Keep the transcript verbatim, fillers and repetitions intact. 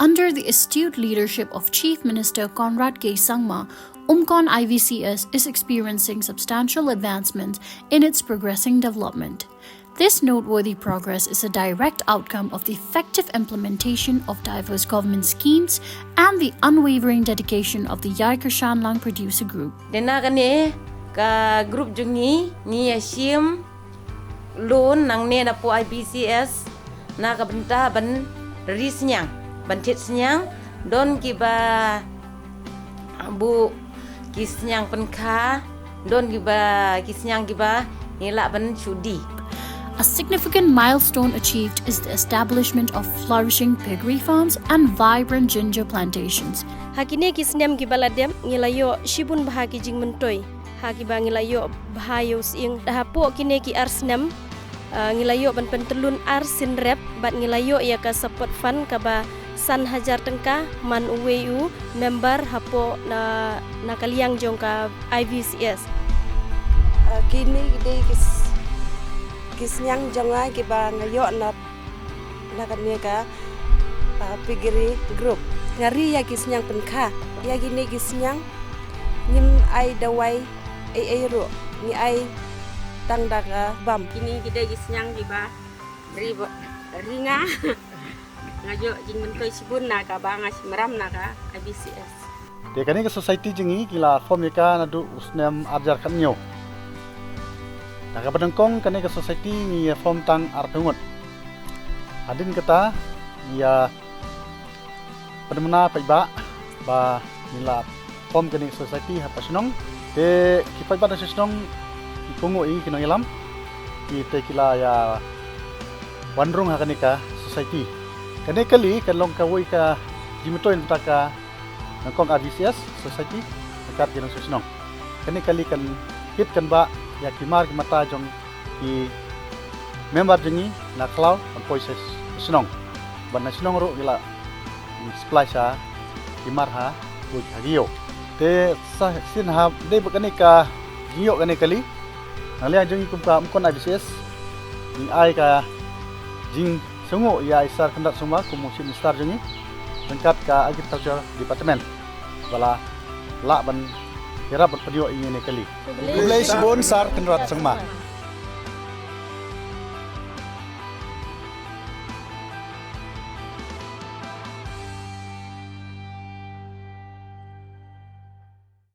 Under the astute leadership of Chief Minister Conrad K Sangma, Umkon I V C S is experiencing substantial advancement in its progressing development. This noteworthy progress is a direct outcome of the effective implementation of diverse government schemes and the unwavering dedication of the Yaikashanlang Producer Group. Dena kane ka group jong ngi ngi ïa shim loan nangne na pu I B C S na ka bynta ban ri sniang, ban thied sniang, don kiba bu ki sniang pynkha, don kiba ki sniang kiba ngi lah ban shu die. A significant milestone achieved is the establishment of flourishing piggery farms and vibrant ginger plantations. Ha kine ki snem kiba la dep ngi la ïoh shibun bha ki jingmyntoi ha kiba ngi la ïoh bha ïa u sying. Hapoh kine ki ar snem, ah, ngi la ïoh ban pyntyllun ar sien rep bad ngi la ïoh ïa ka support fund kaba san hajar tyngka man uwei u member hapoh na, na ka liang jong ka I V C S. Ah, kine ki dei ki s-, ki sniang jong nga kiba nga ïoh na, na kane ka, ah, piggery group. Nga ri ïa ki sniang pynkha, ïa kine ki sniang ngim ai dawai ei ei ruh, ngi ai tang da ka bam. Kine ki dei ki sniang kiba ri ba, ri nga. Nga ïoh jingmyntoi shibun na kaba nga shim ram na ka I V C S. Te kane ka society jong ngi ngi la form ïa ka naduh u snem ar hajar khathynñiew. Na kaba nyngkong kane ka society ngi ïa form tang arphew ngut. Hadien kata ngi ïa pynbna paidbah ba ngi la form kane ka society ha Pashnong. Te ki paidbah na Pashnong ki kohnguh ïa ngi ki nongïalam. Ki te ki la ïa wan rung ha kane ka society. Kane kali kan long kawei ka jingmyntoi na ka bynta ka nyngkong I V C S society ryngkat ki nongshong shnong. Kane kali kan kit kan bah ïa ki mar ki mata jong ki member jong ngi na khlaw ban poi sha shnong. Ban na shnong ruh ki la supply sha ki mar ha, poi ha ki ïew. Te sa sien ha dei ba kane ka jingïoh kane kali. Na liang jong ngi kum ka Umkon I V C S ngi ai ka jingsngewnguh ïa i Sir Conrad Sangma kum u Chief Minister jong ngi ryngkat ka Agriculture Department ba la lah ban ïarap ban pynïoh ïa ngi ne kali. Khublei shibun Sir Conrad Sangma.